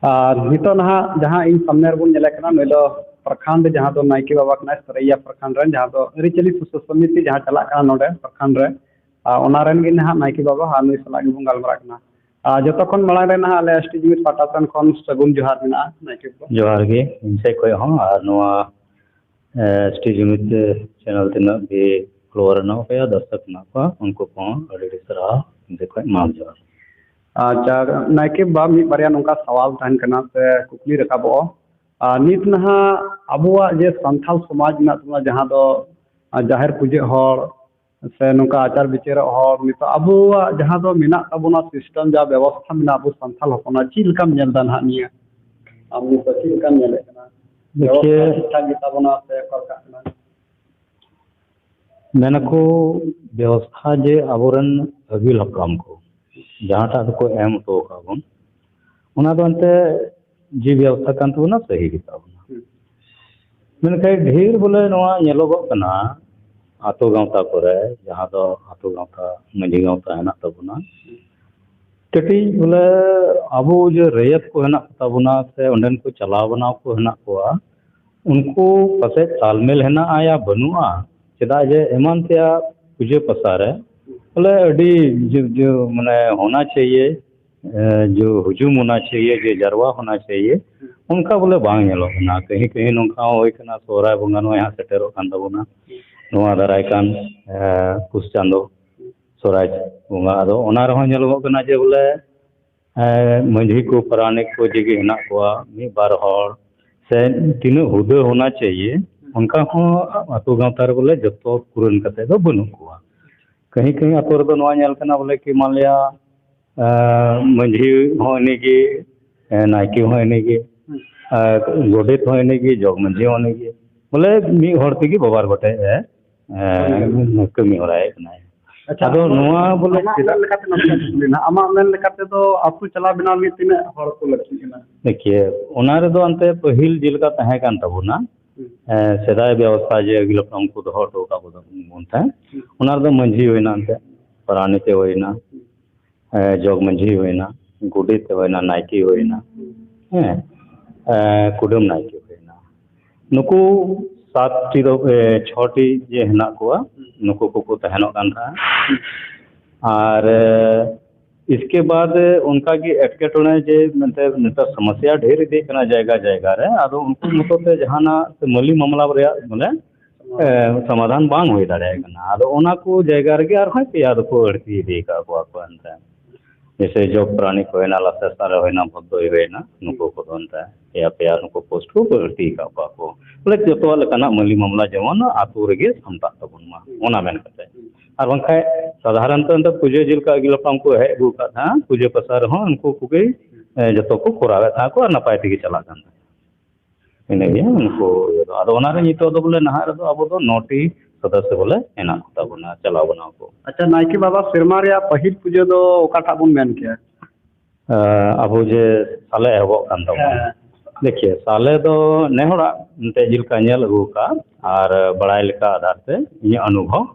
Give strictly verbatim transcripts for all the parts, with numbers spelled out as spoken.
ᱟᱨ ᱱᱤᱛᱚᱜ ᱱᱟᱦᱟᱜ ᱡᱟᱦᱟᱸ ᱤᱧ ᱥᱟᱢᱱᱮ ᱨᱮᱵᱚᱱ ᱧᱮᱞᱮ ᱠᱟᱱᱟ, ᱱᱩᱭ ᱫᱚ ᱯᱨᱚᱠᱷᱚᱸᱰ, ᱡᱟᱦᱟᱸ ᱫᱚ ᱱᱟᱭᱠᱮ ᱵᱟᱵᱟ ᱠᱟᱱᱟᱭ ᱥᱟᱹᱨᱟᱹᱭᱟ ᱯᱨᱚᱠᱷᱚᱸᱰ ᱨᱮᱱ, ᱡᱟᱦᱟᱸ ᱫᱚ ᱟᱹᱨᱤᱪᱟᱹᱞᱤ ᱥᱩᱥᱟᱹᱨ ᱥᱚᱢᱤᱛᱤ ᱡᱟᱦᱟᱸ ᱪᱟᱞᱟᱜ ᱠᱟᱱᱟ ᱱᱚᱰᱮ ᱯᱨᱚᱠᱷᱚᱸᱰ ᱨᱮ, ᱟᱨ ᱚᱱᱟ ᱨᱮᱱ ᱜᱮ ᱱᱟᱦᱟᱜ ᱱᱟᱭᱠᱮ ᱵᱟᱵᱟ ᱟᱨ ᱱᱩᱭ ᱥᱟᱞᱟᱜ ᱜᱮᱵᱚᱱ ᱜᱟᱞᱢᱟᱨᱟᱜ ᱠᱟᱱᱟ᱾ ᱟᱨ ᱡᱚᱛᱚ ᱠᱷᱚᱱ ᱢᱟᱲᱟᱝ ᱨᱮ ᱱᱟᱦᱟᱜ ᱟᱞᱮ ᱮᱥ ᱴᱤ ᱡᱩᱢᱤᱫ ᱯᱟᱦᱴᱟ ᱥᱮᱱ ᱠᱷᱚᱱ ᱥᱟᱹᱜᱩᱱ ᱡᱚᱦᱟᱨ ᱢᱮᱱᱟᱜᱼᱟ ᱱᱟᱭᱠᱮ ᱵᱟᱵᱟ᱾ ᱡᱚᱦᱟᱨ ᱜᱮ ᱤᱧ ᱥᱮᱫ ᱠᱷᱚᱱ ᱦᱚᱸ, ᱟᱨ ᱱᱚᱣᱟ ᱮᱥ ᱴᱤ ᱡᱩᱢᱤᱫ ᱪᱮᱱᱮᱞ ᱛᱤᱱᱟᱹᱜ ᱜᱮ ᱯᱷᱚᱞᱳᱣᱟᱨ ᱢᱮᱱᱟᱜ ᱠᱚᱣᱟ, ᱫᱚᱨᱥᱚᱠ ᱢᱮᱱᱟᱜ ᱠᱚᱣᱟ, ᱩᱱᱠᱩ ᱠᱚᱦᱚᱸ ᱟᱹᱰᱤ ᱟᱹᱰᱤ ᱥᱟᱨᱦᱟᱣ ᱤᱧ ᱥᱮᱫ ᱠᱷᱚᱱ ᱢᱟᱱ ᱡᱚᱦᱟᱨ᱾ ᱟᱪᱪᱷᱟ, ᱱᱟᱭᱠᱮ ᱵᱟᱵᱟ, ᱢᱤᱫ ᱵᱟᱨᱭᱟ ᱱᱚᱝᱠᱟ ᱥᱟᱣᱟᱞ ᱛᱟᱦᱮᱱ ᱠᱟᱱᱟ ᱥᱮ ᱠᱩᱠᱞᱤ ᱨᱟᱠᱟᱵᱚᱜᱼᱟ᱾ ᱟᱨ ᱱᱤᱛ ᱱᱟᱦᱟᱜ ᱟᱵᱚᱣᱟᱜ ᱡᱮ ᱥᱟᱱᱛᱟᱲ ᱥᱚᱢᱟᱡᱽ ᱢᱮᱱᱟᱜ ᱛᱟᱵᱚᱱᱟ, ᱡᱟᱦᱟᱸ ᱫᱚ, ᱟᱨ, ᱡᱟᱦᱮᱨ ᱯᱩᱡᱟᱹᱜ ᱦᱚᱲ ᱥᱮ ᱱᱚᱝᱠᱟ ᱟᱪᱟᱨ ᱵᱤᱪᱟᱹᱨᱚᱜ ᱦᱚᱲ, ᱱᱤᱛᱚᱜ ᱟᱵᱚᱣᱟᱜ ᱡᱟᱦᱟᱸ ᱫᱚ ᱢᱮᱱᱟᱜ ᱛᱟᱵᱚᱱᱟ, ᱥᱤᱥᱴᱮᱢ ᱡᱟ ᱵᱮᱵᱚᱥᱛᱷᱟ ᱢᱮᱱᱟᱜᱼᱟ ᱟᱵᱚ ᱥᱟᱱᱛᱟᱲ ᱦᱚᱯᱚᱱᱟᱜ, ᱪᱮᱫ ᱞᱮᱠᱟᱢ ᱧᱮᱞ ᱮᱫᱟ ᱱᱟᱦᱟᱜ ᱱᱤᱭᱟᱹ? ᱟᱢ ᱱᱤᱛᱚᱜ ᱪᱮᱫ ᱞᱮᱠᱟᱢ ᱧᱮᱞᱮᱫ ᱠᱟᱱᱟ? ᱫᱮᱠᱷᱤᱭᱮ, ᱵᱮᱵᱚᱥᱛᱷᱟ ᱴᱷᱤᱠ ᱴᱷᱟᱠ ᱜᱮᱛᱟ ᱵᱚᱱᱟ ᱥᱮ ᱚᱠᱟ ᱞᱮᱠᱟᱜ ᱠᱟᱱᱟ? ᱢᱮᱱᱟᱠᱚ ᱵᱮᱵᱚᱥᱛᱷᱟ ᱡᱮ ᱟᱵᱚᱨᱮᱱ ᱟᱹᱜᱤᱞ ᱦᱟᱯᱲᱟᱢ ᱠᱚ ᱡᱟᱦᱟᱸᱴᱟᱜ ᱫᱚᱠᱚ ᱮᱢ ᱦᱚᱴᱚ ᱟᱠᱟᱫ ᱵᱚᱱ, ᱚᱱᱟ ᱫᱚ ᱮᱱᱛᱮ ᱡᱮ ᱵᱮᱵᱚᱥᱛᱷᱟ ᱠᱟᱱ ᱛᱟᱵᱚᱱᱟ, ᱥᱟᱹᱦᱤ ᱜᱮᱛᱟ ᱵᱚᱱᱟ᱾ ᱦᱩᱸ᱾ ᱢᱮᱱᱠᱷᱟᱱ ᱰᱷᱮᱨ ᱵᱚᱞᱮ ᱱᱚᱣᱟ ᱧᱮᱞᱚᱜᱚᱜ ᱠᱟᱱᱟ, ᱟᱛᱳ ᱜᱟᱶᱛᱟ ᱠᱚᱨᱮ, ᱡᱟᱦᱟᱸ ᱫᱚ ᱟᱛᱳ ᱜᱟᱶᱛᱟ, ᱢᱟᱹᱡᱷᱤ ᱜᱟᱶᱛᱟ ᱦᱮᱱᱟᱜ ᱛᱟᱵᱚᱱᱟ, ᱠᱟᱹᱴᱤᱡ ᱵᱚᱞᱮ ᱟᱵᱚ ᱡᱮ ᱨᱮᱭᱟᱛ ᱠᱚ ᱦᱮᱱᱟᱜ ᱠᱚ ᱛᱟᱵᱚᱱᱟ ᱥᱮ ᱚᱸᱰᱮᱱ ᱠᱚ ᱪᱟᱞᱟᱣ ᱵᱟᱱᱟᱣ ᱠᱚ ᱦᱮᱱᱟᱜ ᱠᱚᱣᱟ, ᱩᱱᱠᱩ ᱯᱟᱥᱮᱡ ᱛᱟᱞᱢᱮᱞ ᱦᱮᱱᱟᱜᱼᱟ ᱭᱟ ᱵᱟᱹᱱᱩᱜᱼᱟ, ᱪᱮᱫᱟᱜ ᱡᱮ ᱮᱢᱟᱱ ᱛᱮᱭᱟᱜ ᱯᱩᱡᱟᱹ ᱯᱟᱥᱟ ᱨᱮ ᱵᱚᱞᱮ ᱟᱹᱰᱤ ᱡᱩ-, ᱡᱩ-, ᱢᱟᱱᱮ ᱦᱳᱱᱟ ᱪᱟᱦᱤᱭᱮ, ᱮ, ᱡᱩ ᱦᱩᱡᱩᱢ ᱦᱳᱱᱟ ᱪᱟᱦᱤᱭᱮ, ᱡᱮ ᱡᱟᱨᱣᱟ ᱦᱳᱱᱟ ᱪᱟᱦᱤᱭᱮ, ᱚᱱᱠᱟ ᱵᱚᱞᱮ ᱵᱟᱝ ᱧᱮᱞᱚᱜ ᱠᱟᱱᱟ᱾ ᱠᱟᱹᱦᱤ ᱠᱟᱹᱦᱤ ᱱᱚᱝᱠᱟ ᱦᱚᱸ ᱦᱩᱭ ᱠᱟᱱᱟ, ᱥᱚᱦᱨᱟᱭ ᱵᱚᱸᱜᱟ ᱱᱚᱜᱼᱚᱭ ᱦᱟᱸᱜ ᱥᱮᱴᱮᱨᱚᱜ ᱠᱟᱱ ᱛᱟᱵᱚᱱᱟ, ᱱᱚᱣᱟ ᱫᱟᱨᱟᱭ ᱠᱟᱱ, ᱮ, ᱯᱩᱥ ᱪᱟᱸᱫᱚ ᱥᱚᱦᱨᱟᱭ ᱵᱚᱸᱜᱟ᱾ ᱟᱫᱚ ᱚᱱᱟ ᱨᱮᱦᱚᱸ ᱧᱮᱞᱚᱜᱚᱜ ᱠᱟᱱᱟ ᱡᱮ ᱵᱚᱞᱮ, ᱮ, ᱢᱟᱹᱡᱷᱤ ᱠᱚ, ᱯᱟᱨᱟᱱᱤᱠ ᱠᱚ ᱡᱮᱜᱮ ᱦᱮᱱᱟᱜ ᱠᱚᱣᱟ, ᱢᱤᱫ ᱵᱟᱨ ᱦᱚᱲ ᱥᱮ ᱛᱤᱱᱟᱹᱜ ᱦᱩᱫᱟᱹ ᱦᱳᱱᱟ ᱪᱟᱦᱤᱭᱮ, ᱚᱱᱠᱟ ᱦᱚᱸ ᱟᱛᱳ ᱜᱟᱶᱛᱟ ᱨᱮ ᱵᱚᱞᱮ ᱡᱚᱛᱚ ᱯᱩᱨᱟᱹᱱ ᱠᱟᱛᱮ ᱫᱚ ᱵᱟᱹᱱᱩᱜ ᱠᱚᱣᱟ᱾ ᱠᱟᱹᱦᱤ ᱠᱟᱹᱦᱤ ᱟᱛᱳ ᱨᱮᱫᱚ ᱱᱚᱣᱟ ᱧᱮᱞ ᱠᱟᱱᱟ ᱵᱚᱞᱮ ᱠᱤ ᱢᱟᱱᱞᱤᱭᱟ, ᱮ, ᱢᱟᱹᱡᱷᱤ ᱦᱚᱸ ᱩᱱᱤᱜᱮ, ᱮ, ᱱᱟᱭᱠᱮ ᱦᱚᱸ ᱩᱱᱤᱜᱮ, ᱦᱩᱸ᱾ ᱟᱨ ᱜᱚᱰᱮᱛ ᱦᱚᱸ ᱩᱱᱤᱜᱮ, ᱡᱚᱜᱽ ᱢᱟᱹᱡᱷᱤ ᱦᱚᱸ ᱩᱱᱤᱜᱮ, ᱵᱚᱞᱮ ᱢᱤᱫ ᱦᱚᱲ ᱛᱮᱜᱮ ᱵᱟᱵᱟᱨ ᱜᱚᱴᱮᱡ ᱮ, ᱮ, ᱦᱩᱸ᱾ ᱠᱟᱹᱢᱤ ᱦᱚᱨᱟᱭᱮᱫ ᱠᱟᱱᱟᱭ᱾ ᱟᱪᱪᱷᱟ, ᱟᱫᱚ ᱟᱵᱚ ᱱᱚᱣᱟ ᱵᱚᱞᱮ ᱟᱢᱟᱜ ᱪᱮᱫᱟᱜ ᱢᱮᱱ ᱞᱮᱠᱟᱛᱮ ᱱᱟᱥᱮ ᱠᱩᱠᱞᱤ ᱱᱟᱦᱟᱜ, ᱟᱢᱟᱜ ᱢᱮᱱ ᱞᱮᱠᱟᱛᱮ ᱫᱚ ᱟᱹᱛᱩ ᱪᱟᱞᱟᱣ ᱵᱮᱱᱟᱣ ᱞᱟᱹᱜᱤᱫ ᱛᱤᱱᱟᱹᱜ ᱦᱚᱲ ᱠᱚ ᱞᱟᱹᱠᱛᱤᱜ ᱠᱟᱱᱟ? ᱫᱮᱠᱷᱤᱭᱮ, ᱚᱱᱟ ᱨᱮᱫᱚ ᱮᱱᱛᱮ ᱯᱟᱹᱦᱤᱞ ᱡᱮᱞᱮᱠᱟ ᱛᱟᱦᱮᱸ ᱠᱟᱱ ᱛᱟᱵᱚᱱᱟ, ᱦᱩᱸ᱾ ᱮ, ᱥᱮᱫᱟᱭ ᱵᱮᱵᱚᱥᱛᱷᱟ ᱡᱮ ᱟᱹᱜᱤᱞ ᱦᱟᱯᱲᱟᱢ ᱠᱚ ᱫᱚᱦᱚ ᱦᱚᱴᱚ ᱟᱠᱟᱫ ᱵᱚᱱ ᱛᱟᱦᱮᱸᱫ, ᱦᱩᱸ᱾ ᱚᱱᱟ ᱨᱮᱫᱚ ᱢᱟᱹᱡᱷᱤ ᱦᱩᱭᱱᱟ, ᱮᱱᱛᱮ ᱯᱟᱨᱟᱱᱤᱠ ᱮ ᱦᱩᱭᱱᱟ, ᱦᱩᱸ᱾ ᱮ, ᱡᱚᱜᱽ ᱢᱟᱹᱡᱷᱤ ᱦᱩᱭᱱᱟ, ᱜᱚᱰᱮᱛ ᱮ ᱦᱩᱭᱱᱟ, ᱱᱟᱭᱠᱮ ᱦᱩᱭᱱᱟ, ᱦᱩᱸ᱾ ᱦᱮᱸ, ᱮ, ᱠᱩᱰᱟᱹᱢ ᱱᱟᱭᱠᱮ ᱦᱩᱭᱱᱟ᱾ ᱱᱩᱠᱩ ᱥᱟᱛ ᱴᱤ ᱫᱚ, ᱮ, ᱪᱷᱚ ᱴᱤ ᱡᱮ ᱦᱮᱱᱟᱜ ᱠᱚᱣᱟ, ᱱᱩᱠᱩ ᱠᱚᱠᱚ ᱛᱟᱦᱮᱱᱚᱜ ᱠᱟᱱ ᱛᱟᱦᱮᱸᱫ᱾ ᱟᱨ, ᱮ, ᱤᱥᱠᱮ ᱵᱟᱫ ᱚᱱᱠᱟ ᱜᱮ ᱮᱴᱠᱮᱴᱚᱬᱮ ᱡᱮ ᱢᱮᱱᱛᱮ ᱱᱮᱛᱟᱨ ᱥᱚᱢᱚᱥᱥᱟ ᱰᱷᱮᱨ ᱤᱫᱤᱜ ᱠᱟᱱᱟ ᱡᱟᱭᱜᱟ ᱡᱟᱭᱜᱟ ᱨᱮ, ᱟᱫᱚ ᱩᱱᱠᱩ ᱢᱚᱛᱚ ᱛᱮ ᱡᱟᱦᱟᱱᱟᱜ ᱥᱮ ᱢᱟᱹᱞᱤ ᱢᱟᱢᱞᱟ ᱨᱮᱭᱟᱜ ᱢᱟᱱᱮ, ᱮ, ᱥᱚᱢᱟᱫᱷᱟᱱ ᱵᱟᱝ ᱦᱩᱭ ᱫᱟᱲᱮᱭᱟᱜ ᱠᱟᱱᱟ᱾ ᱟᱫᱚ ᱚᱱᱟ ᱠᱚ ᱡᱟᱭᱜᱟ ᱨᱮᱜᱮ ᱟᱨᱦᱚᱸ ᱯᱮᱭᱟ ᱫᱚᱠᱚ ᱟᱹᱲᱛᱤ ᱤᱫᱤ ᱟᱠᱟᱫ ᱠᱚᱣᱟ ᱠᱚ ᱮᱱᱛᱮ᱾ ᱡᱮᱭᱥᱮ ᱡᱚᱜᱽ ᱯᱨᱟᱱᱤᱠ ᱦᱩᱭᱱᱟ, ᱞᱟᱥᱮᱥᱟᱨᱮ ᱦᱩᱭᱱᱟ, ᱵᱷᱚᱫᱫᱚᱭ ᱦᱩᱭᱱᱟ, ᱱᱩᱠᱩ ᱠᱚᱫᱚ ᱮᱱᱛᱮ ᱯᱮᱭᱟ ᱯᱮᱭᱟ ᱱᱩᱠᱩ ᱯᱳᱥᱴ ᱠᱚ ᱟᱹᱲᱛᱤ ᱟᱠᱟᱫ ᱠᱚᱣᱟ ᱠᱚ᱾ ᱵᱚᱞᱮ ᱡᱚᱛᱚᱣᱟᱜ ᱞᱮᱠᱟᱱᱟᱜ ᱢᱟᱹᱞᱤ ᱢᱟᱢᱞᱟ ᱡᱮᱢᱚᱱ ᱟᱛᱳ ᱨᱮᱜᱮ ᱥᱟᱢᱴᱟᱜ ᱛᱟᱵᱚᱱ ᱢᱟ, ᱚᱱᱟ ᱢᱮᱱ ᱠᱟᱛᱮ᱾ ᱟᱨ ᱵᱟᱝᱠᱷᱟᱡ ᱥᱟᱫᱷᱟᱨᱚᱱᱛᱚ ᱮᱱᱛᱮ ᱯᱩᱡᱟᱹ ᱡᱮᱞᱮᱠᱟ ᱟᱹᱜᱤᱞ ᱦᱟᱯᱲᱟᱢ ᱠᱚ ᱦᱮᱡ ᱟᱹᱜᱩ ᱟᱠᱟᱫ ᱛᱟᱦᱮᱸᱫ, ᱯᱩᱡᱟᱹ ᱯᱟᱥᱟ ᱨᱮᱦᱚᱸ ᱩᱱᱠᱩ ᱠᱚᱜᱮ, ᱮ, ᱡᱚᱛᱚ ᱠᱚ ᱠᱚᱨᱟᱣᱮᱫ ᱛᱟᱦᱮᱸᱫ ᱠᱚ ᱟᱨ ᱱᱟᱯᱟᱭ ᱛᱮᱜᱮ ᱪᱟᱞᱟᱜ ᱠᱟᱱ ᱛᱟᱦᱮᱸᱫ᱾ ᱤᱱᱟᱹᱜᱮ ᱩᱱᱠᱩ ᱤᱭᱟᱹ ᱫᱚ᱾ ᱟᱫᱚ ᱚᱱᱟᱨᱮ ᱱᱤᱛᱚᱜ ᱫᱚ ᱵᱚᱞᱮ ᱱᱟᱦᱟᱜ ᱨᱮᱫᱚ ᱟᱵᱚ ᱫᱚ ᱱᱚ ᱴᱤ ᱥᱚᱫᱚᱥᱥᱚ ᱵᱚᱞᱮ ᱦᱮᱱᱟᱜ ᱠᱚ ᱛᱟᱵᱚᱱᱟ, ᱪᱟᱞᱟᱣ ᱵᱟᱱᱟᱣ ᱠᱚ᱾ ᱟᱪᱪᱷᱟ, ᱱᱟᱭᱠᱮ ᱵᱟᱵᱟ, ᱥᱮᱨᱢᱟ ᱨᱮᱭᱟᱜ ᱯᱟᱹᱦᱤᱞ ᱯᱩᱡᱟᱹ ᱫᱚ ᱚᱠᱟᱴᱟᱜ ᱵᱚᱱ ᱢᱮᱱ ᱠᱮᱭᱟ? ᱟᱸ, ᱟᱵᱚ ᱡᱮ ᱥᱟᱞᱮ ᱮᱦᱚᱵᱚᱜ ᱠᱟᱱ ᱛᱟᱵᱚᱱᱟ᱾ ᱦᱮᱸ᱾ ᱫᱮᱠᱷᱤᱭᱮ, ᱥᱟᱞᱮ ᱫᱚ ᱱᱮ ᱦᱚᱲᱟᱜ ᱮᱱᱛᱮ ᱡᱮᱞᱮᱠᱟ ᱧᱮᱞ ᱟᱹᱜᱩ ᱟᱠᱟᱫ ᱟᱨ ᱵᱟᱲᱟᱭ ᱞᱮᱠᱟ ᱟᱫᱷᱟᱨ ᱛᱮ ᱤᱧᱟᱹᱜ ᱚᱱᱩᱵᱷᱚᱵ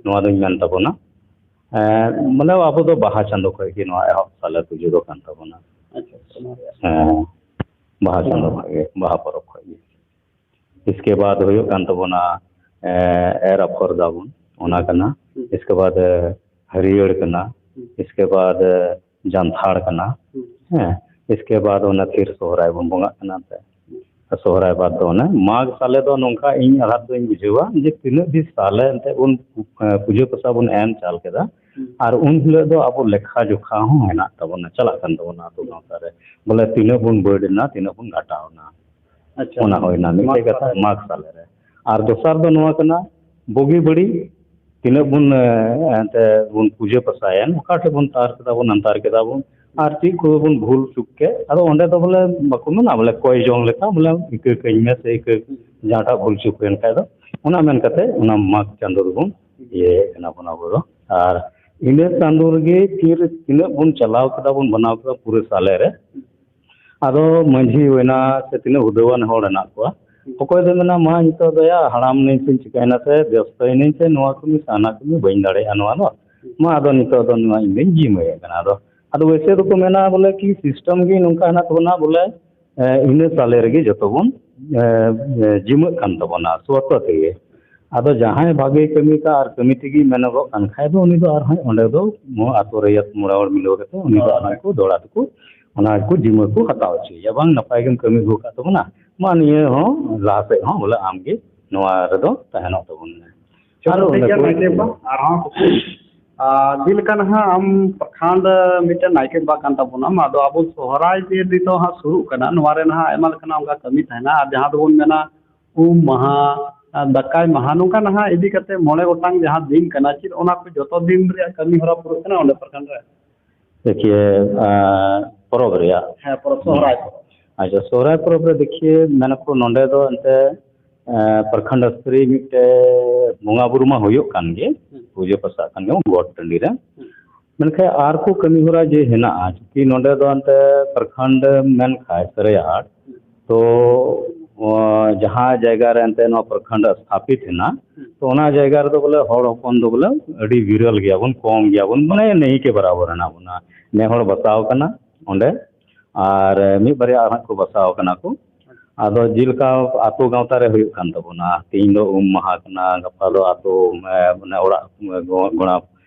ᱱᱚᱣᱟ ᱫᱚᱧ ᱢᱮᱱ ᱛᱟᱵᱚᱱᱟ᱾ ᱮᱸ, ᱢᱟᱱᱮ ᱟᱵᱚ ᱫᱚ ᱵᱟᱦᱟ ᱪᱟᱸᱫᱚ ᱠᱷᱚᱱ ᱜᱮ ᱱᱚᱣᱟ ᱮᱦᱚᱵ ᱥᱟᱞᱮ ᱯᱩᱡᱟᱹ ᱫᱚ ᱠᱟᱱ ᱛᱟᱵᱚᱱᱟ᱾ ᱟᱪᱪᱷᱟ, ᱟᱪᱪᱷᱟ, ᱚᱱᱟ ᱨᱮᱭᱟᱜ᱾ ᱦᱮᱸ, ᱵᱟᱦᱟ ᱪᱟᱸᱫᱚ ᱠᱷᱚᱱ ᱜᱮ, ᱵᱟᱦᱟ ᱯᱚᱨᱚᱵᱽ ᱠᱷᱚᱱ ᱜᱮ᱾ ᱤᱥᱠᱮ ᱵᱟᱫ ᱦᱩᱭᱩᱜ ᱠᱟᱱ ᱛᱟᱵᱚᱱᱟ, ᱮ, ᱮᱨ ᱟᱯᱷᱚᱨ ᱫᱟᱵᱚᱱ, ᱚᱱᱟ ᱠᱟᱱᱟ᱾ ᱦᱩᱸ᱾ ᱤᱥᱠᱮ ᱵᱟᱫ, ᱮ, ᱦᱟᱹᱨᱭᱟᱹᱲ ᱠᱟᱱᱟ᱾ ᱦᱩᱸ᱾ ᱤᱥᱠᱮ ᱵᱟᱫ, ᱮ, ᱡᱟᱱᱛᱷᱟᱲ ᱠᱟᱱᱟ᱾ ᱦᱩᱸ᱾ ᱦᱮᱸ, ᱤᱥᱠᱮ ᱵᱟᱫ ᱚᱱᱟ ᱛᱷᱤᱨ ᱥᱚᱦᱨᱟᱭ ᱵᱚᱱ ᱵᱚᱸᱜᱟᱜ ᱠᱟᱱᱟ ᱮᱱᱛᱮ᱾ ᱦᱩᱸ᱾ ᱥᱚᱦᱨᱟᱭ ᱵᱟᱫ ᱫᱚ ᱚᱱᱮ ᱢᱟᱜᱽ ᱥᱟᱞᱮ ᱫᱚ ᱱᱚᱝᱠᱟ ᱤᱧ ᱟᱫᱷᱟᱨ ᱫᱚᱧ ᱵᱩᱡᱷᱟᱹᱣᱟ ᱡᱮ ᱛᱤᱱᱟᱹᱜ ᱫᱤᱱ ᱥᱟᱞᱮ ᱮᱱᱛᱮ ᱵᱚᱱ, ᱮ, ᱯᱩᱡᱟᱹ ᱯᱟᱥᱟ ᱵᱚᱱ ᱮᱢ ᱪᱟᱞ ᱠᱮᱫᱟ, ᱦᱩᱸ᱾ ᱟᱨ ᱩᱱ ᱦᱤᱞᱳᱜ ᱫᱚ ᱟᱵᱚ ᱞᱮᱠᱷᱟ ᱡᱚᱠᱷᱟ ᱦᱚᱸ ᱦᱮᱱᱟᱜ ᱛᱟᱵᱚᱱᱟ, ᱪᱟᱞᱟᱜ ᱠᱟᱱ ᱛᱟᱵᱚᱱᱟ ᱟᱹᱛᱩ ᱜᱟᱶᱛᱟ ᱨᱮ, ᱵᱚᱞᱮ ᱛᱤᱱᱟᱹᱜ ᱵᱚᱱ ᱵᱟᱹᱰ ᱮᱱᱟ, ᱛᱤᱱᱟᱹᱜ ᱵᱚᱱ ᱜᱷᱟᱴᱟᱣ ᱮᱱᱟ᱾ ᱟᱪᱪᱷᱟ᱾ ᱚᱱᱟ ᱦᱩᱭᱱᱟ ᱢᱤᱫᱴᱮᱡ ᱢᱟᱜᱽ ᱠᱟᱛᱷᱟ, ᱥᱟᱞᱮ᱾ ᱢᱟᱜᱽ ᱥᱟᱞᱮ ᱨᱮ᱾ ᱟᱨ ᱫᱚᱥᱟᱨ ᱫᱚ ᱱᱚᱣᱟ ᱠᱟᱱᱟ, ᱵᱩᱜᱤ ᱵᱟᱹᱲᱤᱡ ᱛᱤᱱᱟᱹᱜ ᱵᱚᱱ, ᱮ, ᱮᱱᱛᱮ ᱵᱚᱱ ᱯᱩᱡᱟᱹ ᱯᱟᱥᱟᱭᱮᱱ, ᱚᱠᱟ ᱴᱷᱮᱡ ᱵᱚᱱ ᱛᱟᱨ ᱠᱮᱫᱟ ᱵᱚᱱ, ᱟᱱᱛᱟᱨ ᱠᱮᱫᱟ ᱵᱚᱱ, ᱟᱨ ᱪᱮᱫ ᱠᱚ ᱵᱚᱱ ᱵᱷᱩᱞ ᱪᱩᱠ ᱠᱮᱫ, ᱟᱫᱚ ᱚᱸᱰᱮ ᱫᱚ ᱵᱚᱞᱮ ᱵᱟᱠᱚ ᱢᱮᱱᱟ, ᱵᱚᱞᱮ ᱠᱚᱭ ᱡᱚᱝ ᱞᱮᱠᱟ, ᱵᱚᱞᱮ ᱤᱠᱟᱹ ᱠᱟᱹᱧ ᱢᱮ ᱥᱮ ᱤᱠᱟᱹ, ᱡᱟᱦᱟᱸᱴᱟᱜ ᱵᱷᱩᱞ ᱪᱩᱠ ᱦᱩᱭᱮᱱ ᱠᱷᱟᱡ ᱫᱚ, ᱚᱱᱟ ᱢᱮᱱ ᱠᱟᱛᱮ ᱚᱱᱟ ᱢᱟᱜᱽ ᱪᱟᱸᱫᱳ ᱨᱮᱵᱚᱱ ᱤᱭᱟᱹᱭᱮᱫ ᱠᱟᱱᱟ ᱵᱚᱱ ᱟᱵᱚ ᱫᱚ᱾ ᱟᱨ ᱤᱱᱟᱹ ᱪᱟᱸᱫᱳ ᱨᱮᱜᱮ ᱛᱤᱨ ᱛᱤᱱᱟᱹᱜ ᱵᱚᱱ ᱪᱟᱞᱟᱣ ᱠᱮᱫᱟ, ᱵᱚᱱ ᱵᱮᱱᱟᱣ ᱠᱮᱫᱟ ᱯᱩᱨᱟᱹ ᱥᱟᱞᱮ ᱨᱮ, ᱟᱫᱚ ᱢᱟᱹᱡᱷᱤ ᱦᱩᱭᱱᱟ ᱥᱮ ᱛᱤᱱᱟᱹᱜ ᱦᱩᱫᱟᱹᱣᱟᱱ ᱦᱚᱲ ᱦᱮᱱᱟᱜ ᱠᱚᱣᱟ, ᱚᱠᱚᱭ ᱫᱚ ᱢᱮᱱᱟ, "ᱢᱟ ᱱᱤᱛᱚᱜ ᱫᱚ ᱭᱟ ᱦᱟᱲᱟᱢ ᱱᱟᱹᱧ ᱥᱮ ᱪᱤᱠᱟᱹᱭᱮᱱᱟ ᱥᱮ ᱵᱮᱥᱛᱚᱭᱮᱱᱟᱹᱧ ᱥᱮ ᱱᱚᱣᱟ ᱠᱟᱹᱢᱤ ᱥᱮ ᱦᱟᱱᱟ ᱠᱟᱹᱢᱤ ᱵᱟᱹᱧ ᱫᱟᱲᱮᱭᱟᱜᱼᱟ ᱱᱚᱣᱟ ᱫᱚ, ᱢᱟ ᱟᱫᱚ ᱱᱤᱛᱚᱜ ᱫᱚ ᱱᱚᱣᱟ ᱤᱧ ᱫᱚᱧ ᱡᱤᱢᱟᱹᱭᱮᱫ ᱠᱟᱱᱟ᱾" ᱟᱫᱚ, ᱟᱫᱚ ᱣᱮᱥᱮ ᱫᱚᱠᱚ ᱢᱮᱱᱟ ᱵᱚᱞᱮ ᱠᱤ ᱥᱤᱥᱴᱮᱢ ᱜᱮ ᱱᱚᱝᱠᱟ ᱦᱮᱱᱟᱜ ᱛᱟᱵᱚᱱᱟ ᱵᱚᱞᱮ ᱮ, ᱤᱱᱟᱹ ᱥᱟᱞᱮ ᱨᱮᱜᱮ ᱡᱚᱛᱚ ᱵᱚᱱ, ᱮ, ᱮ, ᱡᱤᱢᱟᱹᱜ ᱠᱟᱱ ᱛᱟᱵᱚᱱᱟ ᱥᱚᱛᱚ ᱛᱮᱜᱮ᱾ ᱟᱫᱚ ᱡᱟᱦᱟᱸᱭ ᱵᱷᱟᱜᱮ ᱠᱟᱹᱢᱤ ᱠᱟᱜ ᱟᱨ ᱠᱟᱹᱢᱤ ᱛᱮᱜᱮ ᱢᱮᱱᱚᱜᱚᱜ ᱠᱟᱱ ᱠᱷᱟᱡ ᱫᱚ, ᱩᱱᱤ ᱫᱚ ᱟᱨᱦᱚᱸ ᱚᱸᱰᱮ ᱫᱚ ᱟᱛᱳ ᱨᱮᱭᱟᱜ ᱢᱚᱬᱮ ᱦᱚᱲ ᱢᱤᱞᱟᱹᱣ ᱠᱟᱛᱮ ᱩᱱᱤ ᱫᱚ ᱟᱨᱦᱚᱸ ᱠᱚ ᱫᱚᱲᱟ ᱛᱮᱠᱚ ᱚᱱᱟ ᱠᱚ ᱡᱤᱢᱟᱹ ᱠᱚ ᱦᱟᱛᱟᱣ ᱦᱚᱪᱚᱭᱮᱭᱟ, ᱵᱟᱝ ᱱᱟᱯᱟᱭ ᱜᱮᱢ ᱠᱟᱹᱢᱤ ᱟᱹᱜᱩ ᱟᱠᱟᱫ ᱛᱟᱵᱚᱱᱟ, ᱢᱟ ᱱᱤᱭᱟᱹ ᱦᱚᱸ ᱞᱟᱦᱟ ᱥᱮᱫ ᱦᱚᱸ ᱵᱚᱞᱮ ᱟᱢᱜᱮ ᱱᱚᱣᱟ ᱨᱮᱫᱚ ᱛᱟᱦᱮᱱᱚᱜ ᱛᱟᱵᱚᱱ ᱢᱮ᱾ ᱟᱨ ᱴᱷᱤᱠ ᱚᱸᱰᱮ ᱜᱮᱭᱟ, ᱠᱚ ᱱᱟᱭᱠᱮ ᱵᱟᱵᱟ, ᱟᱨᱦᱚᱸ ᱠᱩᱠᱞᱤ᱾ ᱟᱨ ᱡᱮᱞᱮᱠᱟ ᱱᱟᱦᱟᱜ ᱟᱢ ᱯᱨᱚᱠᱷᱚᱸᱰ ᱢᱤᱫᱴᱮᱱ ᱱᱟᱭᱠᱮ ᱵᱟᱵᱟ ᱠᱟᱱ ᱛᱟᱵᱚᱱᱟᱢ, ᱟᱫᱚ ᱟᱵᱚ ᱥᱚᱦᱨᱟᱭ ᱡᱮ ᱱᱤᱛᱚᱜ ᱦᱟᱸᱜ ᱥᱩᱨᱩᱜ ᱠᱟᱱᱟ, ᱱᱚᱣᱟ ᱨᱮ ᱱᱟᱦᱟᱜ ᱟᱭᱢᱟ ᱞᱮᱠᱟᱱᱟᱜ ᱚᱱᱠᱟ ᱠᱟᱹᱢᱤ ᱛᱟᱦᱮᱱᱟ, ᱟᱨ ᱡᱟᱦᱟᱸ ᱫᱚᱵᱚᱱ ᱢᱮᱱᱟ ᱩᱢ ᱢᱟᱦᱟ, ᱟᱨ ᱫᱟᱠᱟᱭ ᱢᱟᱦᱟ, ᱱᱚᱝᱠᱟ ᱱᱟᱦᱟᱜ ᱤᱫᱤ ᱠᱟᱛᱮ ᱢᱚᱬᱮ ᱜᱚᱴᱟᱝ ᱡᱟᱦᱟᱸ ᱫᱤᱱ ᱠᱟᱱᱟ, ᱪᱮᱫ ᱚᱱᱟ ᱠᱚ ᱡᱚᱛᱚ ᱫᱤᱱ ᱨᱮᱭᱟᱜ ᱠᱟᱹᱢᱤ ᱦᱚᱨᱟ ᱯᱩᱨᱟᱹᱜ ᱠᱟᱱᱟ ᱚᱸᱰᱮ ᱯᱨᱚᱠᱷᱚᱸᱰ ᱨᱮ? ᱫᱮᱠᱷᱤᱭᱮ, ᱟᱸ, ᱯᱚᱨᱚᱵᱽ ᱨᱮᱭᱟᱜ᱾ ᱦᱮᱸ, ᱯᱚᱨᱚᱵᱽ, ᱥᱚᱦᱨᱟᱭ ᱯᱚᱨᱚᱵᱽ᱾ ᱟᱪᱪᱷᱟ, ᱥᱚᱦᱨᱟᱭ ᱯᱚᱨᱚᱵᱽ ᱨᱮ ᱫᱮᱠᱷᱤᱭᱮ, ᱢᱮᱱᱟᱠᱚ ᱱᱚᱸᱰᱮ ᱫᱚ ᱮᱱᱛᱮ, ᱟᱸ, ᱯᱨᱚᱠᱷᱚᱸᱰ ᱥᱛᱨᱤ ᱢᱤᱫᱴᱮᱡ ᱵᱚᱸᱜᱟ ᱵᱩᱨᱩ ᱢᱟ ᱦᱩᱭᱩᱜ ᱠᱟᱱ ᱜᱮ, ᱦᱩᱸ᱾ ᱯᱩᱡᱟᱹ ᱯᱟᱥᱟᱜ ᱠᱟᱱ ᱜᱮ ᱜᱚᱴ ᱴᱟᱺᱰᱤ ᱨᱮ᱾ ᱦᱩᱸ᱾ ᱢᱮᱱᱠᱷᱟᱱ ᱟᱨ ᱠᱚ ᱠᱟᱹᱢᱤ ᱦᱚᱨᱟ ᱡᱮ ᱦᱮᱱᱟᱜᱼᱟ, ᱪᱩᱸᱠᱤ ᱱᱚᱸᱰᱮ ᱫᱚ ᱮᱱᱛᱮ ᱯᱨᱚᱠᱷᱚᱸᱰ ᱮᱢ ᱢᱮᱱ ᱠᱷᱟᱡ ᱥᱟᱹᱨᱟᱹᱭᱟᱴ, ᱛᱚ, ᱚ, ᱡᱟᱦᱟᱸ ᱡᱟᱭᱜᱟ ᱨᱮ ᱮᱱᱛᱮ ᱱᱚᱣᱟ ᱯᱨᱚᱠᱷᱚᱸᱰ ᱥᱛᱷᱟᱯᱤᱛ ᱮᱱᱟ, ᱦᱩᱸ᱾ ᱛᱚ ᱚᱱᱟ ᱡᱟᱭᱜᱟ ᱨᱮᱫᱚ ᱵᱚᱞᱮ ᱦᱚᱲ ᱦᱚᱯᱚᱱ ᱫᱚ ᱵᱚᱞᱮ ᱟᱹᱰᱤ ᱵᱤᱨᱚᱞ ᱜᱮᱭᱟ ᱵᱚᱱ, ᱠᱚᱢ ᱜᱮᱭᱟ ᱵᱚᱱ, ᱢᱟᱱᱮ ᱱᱟᱹᱭ ᱠᱮ ᱵᱟᱨᱟᱵᱚᱨ ᱦᱮᱱᱟᱜ ᱵᱚᱱᱟ᱾ ᱱᱮ ᱦᱚᱲ ᱵᱟᱥᱟᱣ ᱠᱟᱱᱟ ᱚᱸᱰᱮ, ᱟᱨ ᱢᱤᱫ ᱵᱟᱨᱭᱟ ᱟᱨᱦᱚᱸ ᱠᱚ ᱵᱟᱥᱟᱣ ᱠᱟᱱᱟ ᱠᱚ᱾ ᱟᱫᱚ ᱡᱮᱞᱮᱠᱟ ᱟᱛᱳ ᱜᱟᱶᱛᱟ ᱨᱮ ᱦᱩᱭᱩᱜ ᱠᱟᱱ ᱛᱟᱵᱚᱱᱟ, ᱛᱮᱦᱮᱧ ᱫᱚ ᱩᱢ ᱢᱟᱦᱟ ᱠᱟᱱᱟ, ᱜᱟᱯᱟ ᱫᱚ ᱟᱛᱳ, ᱮ, ᱢᱟᱱᱮ ᱚᱲᱟᱜ, ᱮ, ᱜᱚ-, ᱜᱚᱲᱟ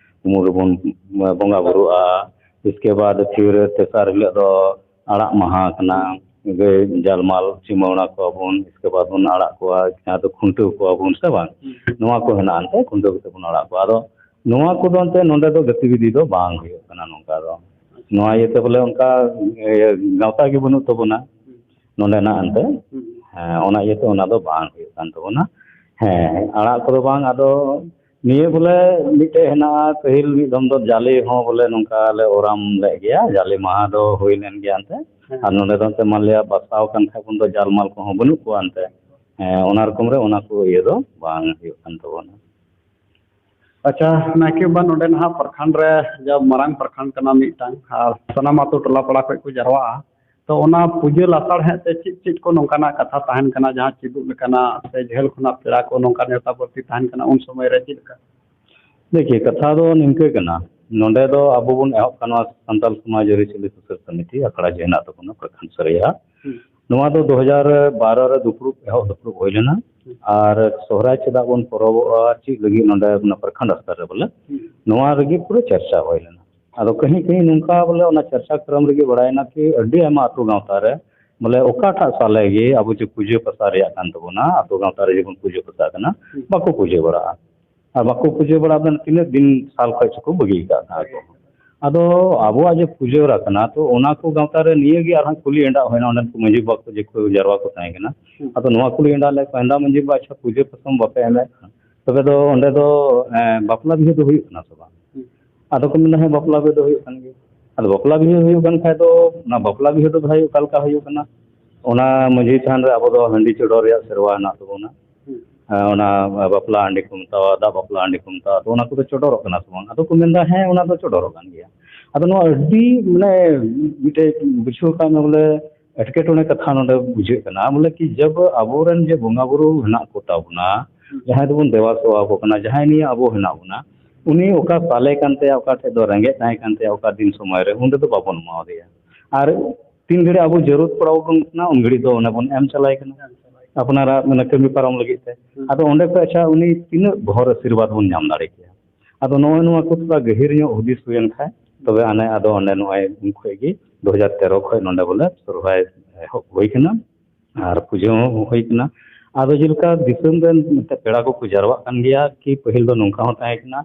ᱩᱢᱩᱞ ᱨᱮᱵᱚᱱ ᱵᱚᱸᱜᱟ ᱵᱩᱨᱩᱜᱼᱟ᱾ ᱤᱥᱠᱮ ᱵᱟᱫ ᱯᱷᱤᱨ ᱛᱮᱥᱟᱨ ᱦᱤᱞᱳᱜ ᱫᱚ ᱟᱲᱟᱜ ᱢᱟᱦᱟ ᱠᱟᱱᱟ, ᱜᱟᱹᱭ ᱡᱟᱞᱢᱟᱞ ᱪᱩᱢᱟᱹᱲᱟ ᱠᱚᱣᱟ ᱵᱚᱱ, ᱤᱥᱠᱮ ᱵᱟᱫ ᱵᱚᱱ ᱟᱲᱟᱜ ᱠᱚᱣᱟ, ᱡᱟᱦᱟᱸ ᱫᱚ ᱠᱷᱩᱱᱴᱟᱹᱣ ᱠᱚᱣᱟ ᱵᱚᱱ, ᱥᱮ ᱵᱟᱝ? ᱦᱩᱸ᱾ ᱱᱚᱣᱟ ᱠᱚ ᱦᱮᱱᱟᱜᱼᱟ, ᱮᱱᱛᱮ ᱠᱷᱩᱱᱴᱟᱹᱣ ᱠᱟᱛᱮ ᱵᱚᱱ ᱟᱲᱟᱜ ᱠᱚᱣᱟ᱾ ᱟᱫᱚ ᱱᱚᱣᱟ ᱠᱚᱫᱚ ᱮᱱᱛᱮ ᱱᱚᱰᱮ ᱫᱚ ᱜᱚᱛᱤᱵᱤᱫᱷᱤ ᱫᱚ ᱵᱟᱝ ᱦᱩᱭᱩᱜ ᱠᱟᱱᱟ ᱱᱚᱝᱠᱟ ᱫᱚ᱾ ᱱᱚᱣᱟ ᱤᱭᱟᱹᱛᱮ ᱵᱚᱞᱮ ᱚᱱᱠᱟ, ᱤᱭᱟᱹ, ᱜᱟᱶᱛᱟ ᱜᱮ ᱵᱟᱹᱱᱩᱜ ᱛᱟᱵᱚᱱᱟ ᱦᱩᱸ᱾ ᱱᱚᱰᱮᱱᱟᱜ ᱮᱱᱛᱮ᱾ ᱦᱩᱸ᱾ ᱦᱮᱸ, ᱚᱱᱟ ᱤᱭᱟᱹᱛᱮ ᱚᱱᱟ ᱫᱚ ᱵᱟᱝ ᱦᱩᱭᱩᱜ ᱠᱟᱱ ᱛᱟᱵᱚᱱᱟ᱾ ᱦᱮᱸ, ᱟᱲᱟᱜ ᱠᱚᱫᱚ ᱵᱟᱝ, ᱟᱫᱚ ᱱᱤᱭᱟᱹ ᱵᱚᱞᱮ ᱢᱤᱫᱴᱮᱡ ᱦᱮᱱᱟᱜᱼᱟ, ᱯᱟᱹᱦᱤᱞ ᱢᱤᱫ ᱫᱚᱢ ᱫᱚ ᱡᱟᱞᱮ ᱦᱚᱸ ᱵᱚᱞᱮ ᱱᱚᱝᱠᱟ ᱞᱮ ᱚᱨᱟᱢ ᱞᱮᱫ ᱜᱮᱭᱟ, ᱡᱟᱞᱮ ᱢᱟᱦᱟ ᱫᱚ ᱦᱩᱭ ᱞᱮᱱ ᱜᱮᱭᱟ ᱮᱱᱛᱮ᱾ ᱦᱮᱸ᱾ ᱟᱨ ᱱᱚᱰᱮ ᱫᱚ ᱮᱱᱛᱮ ᱢᱟᱱᱞᱤᱭᱟ ᱵᱟᱥᱟᱣ ᱠᱟᱱ ᱠᱷᱟᱡ ᱵᱚᱱ ᱫᱚ ᱡᱟᱞᱢᱟᱞ ᱠᱚᱦᱚᱸ ᱵᱟᱹᱱᱩᱜ ᱠᱚᱣᱟ ᱮᱱᱛᱮ᱾ ᱦᱮᱸ, ᱚᱱᱟ ᱨᱚᱠᱚᱢ ᱨᱮ ᱚᱱᱟ ᱠᱚ ᱤᱭᱟᱹ ᱫᱚ ᱵᱟᱝ ᱦᱩᱭᱩᱜ ᱠᱟᱱ ᱛᱟᱵᱚᱱᱟ᱾ ᱟᱪᱪᱷᱟ, ᱱᱟᱭᱠᱮ ᱵᱟᱵᱟ, ᱱᱚᱰᱮ ᱱᱟᱦᱟᱜ ᱯᱨᱚᱠᱷᱚᱸᱰ ᱨᱮ ᱡᱟ ᱢᱟᱨᱟᱝ ᱯᱨᱚᱠᱷᱚᱸᱰ ᱠᱟᱱᱟ ᱢᱤᱫᱴᱟᱝ, ᱟᱨ ᱥᱟᱱᱟᱢ ᱟᱛᱳ ᱴᱚᱞᱟ ᱯᱟᱲᱟ ᱠᱷᱚᱱ ᱠᱚ ᱡᱟᱨᱣᱟᱜᱼᱟ, ᱛᱚ ᱚᱱᱟ ᱯᱩᱡᱟᱹ ᱞᱟᱥᱟᱲᱦᱮᱫ ᱛᱮ ᱪᱮᱫ ᱪᱮᱫ ᱠᱚ ᱱᱚᱝᱠᱟᱱᱟᱜ ᱠᱟᱛᱷᱟ ᱛᱟᱦᱮᱱ ᱠᱟᱱᱟ, ᱡᱟᱦᱟᱸ ᱪᱮᱫᱚᱜ ᱞᱮᱠᱟᱱᱟᱜ ᱥᱮ ᱡᱷᱟᱹᱞ ᱠᱷᱚᱱᱟᱜ ᱯᱮᱲᱟ ᱠᱚ ᱱᱚᱝᱠᱟ ᱱᱮᱣᱛᱟ ᱵᱟᱹᱲᱛᱤ ᱛᱟᱦᱮᱱ ᱠᱟᱱᱟ, ᱩᱱ ᱥᱚᱢᱚᱭ ᱨᱮ ᱪᱮᱫ ᱞᱮᱠᱟ? ᱫᱮᱠᱷᱤᱭᱮ, ᱠᱟᱛᱷᱟ ᱫᱚ ᱱᱤᱝᱠᱟᱹ ᱠᱟᱱᱟ, ᱱᱚᱰᱮ ᱫᱚ ᱟᱵᱚ ᱵᱚᱱ ᱮᱦᱚᱵ ᱠᱟᱱᱟ ᱥᱟᱱᱛᱟᱞ ᱥᱚᱢᱟᱡᱽ ᱟᱹᱨᱤᱪᱟᱹᱞᱤ ᱥᱩᱥᱟᱹᱨ ᱥᱚᱢᱤᱛᱤ ᱟᱠᱷᱲᱟ ᱡᱮ ᱦᱮᱱᱟᱜ ᱛᱟᱵᱚᱱᱟ ᱯᱨᱚᱠᱷᱚᱸᱰ ᱥᱟᱹᱨᱤᱭᱟ, ᱱᱚᱣᱟ ᱫᱚ ᱫᱩ ᱦᱟᱡᱟᱨ ᱵᱟᱨᱚ ᱨᱮ ᱫᱩᱯᱲᱩᱵ, ᱮᱦᱚᱵ ᱫᱩᱯᱲᱩᱵ ᱦᱩᱭ ᱞᱮᱱᱟ᱾ ᱟᱨ ᱥᱚᱦᱨᱟᱭ ᱪᱮᱫᱟᱜ ᱵᱚᱱ ᱯᱚᱨᱚᱵᱚᱜᱼᱟ, ᱪᱮᱫ ᱞᱟᱹᱜᱤᱫ ᱱᱚᱰᱮ ᱚᱱᱟ ᱯᱨᱚᱠᱷᱚᱸᱰ ᱥᱛᱚᱨ ᱨᱮ ᱵᱚᱞᱮ, ᱱᱚᱣᱟ ᱨᱮᱜᱮ ᱯᱩᱨᱟᱹ ᱪᱟᱨᱪᱟ ᱦᱩᱭ ᱞᱮᱱᱟ᱾ ᱟᱫᱚ ᱠᱟᱹᱦᱤ ᱠᱟᱹᱦᱤ ᱱᱚᱝᱠᱟ ᱵᱚᱞᱮ ᱚᱱᱟ ᱪᱟᱨᱪᱟ ᱠᱨᱚᱢ ᱨᱮᱜᱮ ᱵᱟᱲᱟᱭᱮᱱᱟ ᱠᱤ ᱟᱹᱰᱤ ᱟᱭᱢᱟ ᱟᱹᱛᱩ ᱜᱟᱶᱛᱟ ᱨᱮ ᱵᱚᱞᱮ ᱚᱠᱟᱴᱟᱜ ᱥᱟᱞᱮ ᱜᱮ ᱟᱵᱚ ᱡᱮ ᱯᱩᱡᱟᱹ ᱯᱟᱥᱟ ᱨᱮᱭᱟᱜ ᱠᱟᱱ ᱛᱟᱵᱚᱱᱟ, ᱟᱹᱛᱩ ᱜᱟᱶᱛᱟ ᱨᱮ ᱡᱮᱵᱚᱱ ᱯᱩᱡᱟᱹ ᱯᱟᱥᱟ ᱠᱟᱱᱟ, ᱵᱟᱠᱚ ᱯᱩᱡᱟᱹ ᱵᱟᱲᱟᱜᱼᱟ᱾ ᱟᱨ ᱵᱟᱠᱚ ᱯᱩᱡᱟᱹ ᱵᱟᱲᱟᱜ ᱫᱚ ᱛᱤᱱᱟᱹᱜ ᱫᱤᱱ ᱥᱟᱞ ᱠᱷᱚᱱ ᱪᱚᱠᱚ ᱵᱟᱹᱜᱤ ᱟᱠᱟᱫ ᱛᱟᱦᱮᱸ ᱠᱚ᱾ ᱟᱫᱚ ᱟᱵᱚᱣᱟᱜ ᱡᱮ ᱯᱩᱡᱟᱹ ᱦᱚᱨᱟ ᱠᱟᱱᱟ, ᱛᱚ ᱚᱱᱟ ᱠᱚ ᱜᱟᱶᱛᱟ ᱨᱮ ᱱᱤᱭᱟᱹ ᱜᱮ ᱟᱨᱦᱚᱸ ᱠᱩᱞᱤ ᱮᱸᱰᱟᱜ ᱦᱩᱭᱱᱟ ᱚᱸᱰᱮᱱ ᱠᱚ ᱢᱟᱹᱡᱷᱤ ᱵᱟᱵᱟ ᱠᱚ ᱡᱮ ᱠᱚ ᱡᱟᱨᱣᱟ ᱠᱚ ᱛᱟᱦᱮᱸ ᱠᱟᱱᱟ᱾ ᱟᱫᱚ ᱱᱚᱣᱟ ᱠᱩᱞᱤ ᱮᱸᱰᱟᱜ ᱞᱮᱫ ᱠᱚᱣᱟ, ᱦᱮᱸᱫᱟ ᱢᱟᱹᱡᱷᱤ ᱵᱟᱵᱟ, ᱟᱪᱪᱷᱟ, ᱯᱩᱡᱟᱹ ᱯᱟᱥᱟᱢ ᱵᱟᱯᱮ ᱮᱢᱮᱫ ᱠᱟᱱᱟ, ᱛᱚᱵᱮ ᱫᱚ ᱚᱸᱰᱮ ᱫᱚ, ᱮᱸ, ᱵᱟᱯᱞᱟ ᱵᱤᱦᱟᱹ ᱫᱚ ᱦᱩᱭᱩᱜ ᱠᱟᱱᱟ ᱥᱮ ᱵᱟᱝ? ᱟᱫᱚ ᱠᱚ ᱢᱮᱱᱫᱟ, ᱦᱮᱸ, ᱵᱟᱯᱞᱟ ᱵᱤᱦᱟᱹ ᱫᱚ ᱦᱩᱭᱩᱜ ᱠᱟᱱ ᱜᱮᱭᱟ᱾ ᱟᱫᱚ ᱵᱟᱯᱞᱟ ᱵᱤᱦᱟᱹ ᱦᱩᱭᱩᱜ ᱠᱟᱱ ᱠᱷᱟᱡ ᱫᱚ ᱚᱱᱟ ᱵᱟᱯᱞᱟ ᱵᱤᱦᱟᱹ ᱫᱚ ᱵᱷᱟᱭ ᱚᱠᱟ ᱞᱮᱠᱟ ᱦᱩᱭᱩᱜ ᱠᱟᱱᱟ? ᱚᱱᱟ ᱢᱟᱹᱡᱷᱤ ᱛᱷᱟᱱ ᱨᱮ ᱟᱵᱚ ᱫᱚ ᱦᱟᱺᱰᱤ ᱪᱚᱰᱚᱨ ᱨᱮᱭᱟᱜ ᱥᱮᱨᱣᱟ ᱦᱮᱱᱟᱜ ᱛᱟᱵᱚᱱᱟ᱾ ᱦᱮᱸ, ᱚᱱᱟ ᱵᱟᱯᱞᱟ ᱦᱟᱺᱰᱤ ᱠᱚ ᱢᱮᱛᱟᱣᱟ, ᱫᱟᱜ ᱵᱟᱯᱞᱟ ᱦᱟᱺᱰᱤ ᱠᱚ ᱢᱮᱛᱟᱣᱟ, ᱛᱚ ᱚᱱᱟ ᱠᱚᱫᱚ ᱪᱚᱰᱚᱨᱚᱜ ᱠᱟᱱᱟ ᱥᱮ ᱵᱟᱝ? ᱟᱫᱚ ᱠᱚ ᱢᱮᱱᱫᱟ, ᱦᱮᱸ, ᱚᱱᱟ ᱫᱚ ᱪᱚᱰᱚᱨᱚᱜ ᱠᱟᱱ ᱜᱮᱭᱟ᱾ ᱟᱫᱚ ᱱᱚᱣᱟ ᱟᱹᱰᱤ, ᱢᱟᱱᱮ, ᱢᱤᱫᱴᱮᱡ ᱵᱩᱡᱷᱟᱹᱣ ᱠᱟᱜ ᱢᱮ ᱵᱚᱞᱮ ᱮᱴᱠᱮᱴᱚᱬᱮ ᱠᱟᱛᱷᱟ ᱱᱚᱰᱮ ᱵᱩᱡᱷᱟᱹᱜ ᱠᱟᱱᱟ, ᱵᱚᱞᱮ ᱠᱤ ᱡᱟᱵ ᱟᱵᱚᱨᱮᱱ ᱡᱮ ᱵᱚᱸᱜᱟ ᱵᱩᱨᱩ ᱦᱮᱱᱟᱜ ᱠᱚ ᱛᱟᱵᱚᱱᱟ, ᱡᱟᱦᱟᱸᱭ ᱫᱚᱵᱚᱱ ᱫᱮᱵᱟ ᱥᱮᱵᱟ ᱟᱠᱚ ᱠᱟᱱᱟ, ᱡᱟᱦᱟᱸᱭ ᱱᱤᱭᱮ ᱟᱵᱚ ᱦᱮᱱᱟᱜ ᱵᱚᱱᱟ, ᱩᱱᱤ ᱚᱠᱟ ᱥᱟᱞᱮ ᱠᱟᱱ ᱛᱟᱭᱟ, ᱚᱠᱟ ᱴᱷᱮᱡ ᱫᱚ ᱨᱮᱸᱜᱮᱡ ᱛᱟᱦᱮᱸ ᱠᱟᱱ ᱛᱟᱭᱟ, ᱚᱠᱟ ᱫᱤᱱ ᱥᱚᱢᱚᱭ ᱨᱮ, ᱩᱱ ᱨᱮᱫᱚ ᱵᱟᱵᱚᱱ ᱮᱢᱟᱣᱟᱫᱮᱭᱟ᱾ ᱟᱨ ᱛᱤᱱ ᱜᱷᱟᱹᱲᱤᱡ ᱟᱵᱚ ᱡᱟᱹᱨᱩᱲ ᱯᱟᱲᱟᱣ ᱟᱵᱚᱱ ᱠᱟᱱᱟ, ᱩᱱ ᱜᱷᱟᱹᱲᱤᱡ ᱫᱚ ᱚᱱᱮ ᱵᱚᱱ ᱮᱢ ᱪᱟᱞᱟᱭ ᱠᱟᱱᱟ, ᱟᱯᱱᱟᱨᱟᱜ, ᱢᱟᱱᱮ, ᱠᱟᱹᱢᱤ ᱯᱟᱨᱚᱢ ᱞᱟᱹᱜᱤᱫ ᱛᱮ᱾ ᱟᱫᱚ ᱚᱸᱰᱮ ᱠᱷᱚᱡ, ᱟᱪᱪᱷᱟ, ᱩᱱᱤ ᱛᱤᱱᱟᱹᱜ ᱵᱷᱚᱨ ᱟᱥᱤᱨᱵᱟᱫᱽ ᱵᱚᱱ ᱧᱟᱢ ᱫᱟᱲᱮ ᱠᱮᱭᱟ? ᱟᱫᱚ ᱱᱚᱜᱼᱚᱭ ᱱᱚᱣᱟ ᱠᱚ ᱛᱷᱚᱲᱟ ᱜᱟᱹᱦᱤᱨ ᱧᱚᱜ ᱦᱩᱫᱤᱥ ᱦᱩᱭᱮᱱ ᱠᱷᱟᱡ, ᱛᱚᱵᱮ ᱟᱱᱮ ᱟᱫᱚ ᱚᱸᱰᱮ ᱱᱚᱜᱼᱚᱭ ᱩᱱ ᱠᱷᱚᱡ ᱜᱮ ᱫᱩ ᱦᱟᱡᱟᱨ ᱛᱮᱨᱚ ᱠᱷᱚᱡ ᱱᱚᱸᱰᱮ ᱵᱚᱞᱮ ᱥᱚᱦᱨᱟᱭ ᱮᱦᱚᱵ ᱦᱩᱭ ᱠᱟᱱᱟ᱾ ᱟᱨ ᱯᱩᱡᱟᱹ ᱦᱚᱸ ᱦᱩᱭ ᱠᱟᱱᱟ᱾ ᱟᱫᱚ ᱡᱮᱞᱮᱠᱟ ᱫᱤᱥᱚᱢ ᱨᱮᱱ ᱮᱱᱛᱮ ᱯᱮᱲᱟ ᱠᱚᱠᱚ ᱡᱟᱨᱣᱟᱜ ᱠᱟᱱ ᱜᱮᱭᱟ, ᱠᱤ ᱯᱟᱹᱦᱤᱞ ᱫᱚ ᱱᱚᱝᱠᱟ ᱦᱚᱸ ᱛᱟᱦᱮᱸ ᱠᱟᱱᱟ,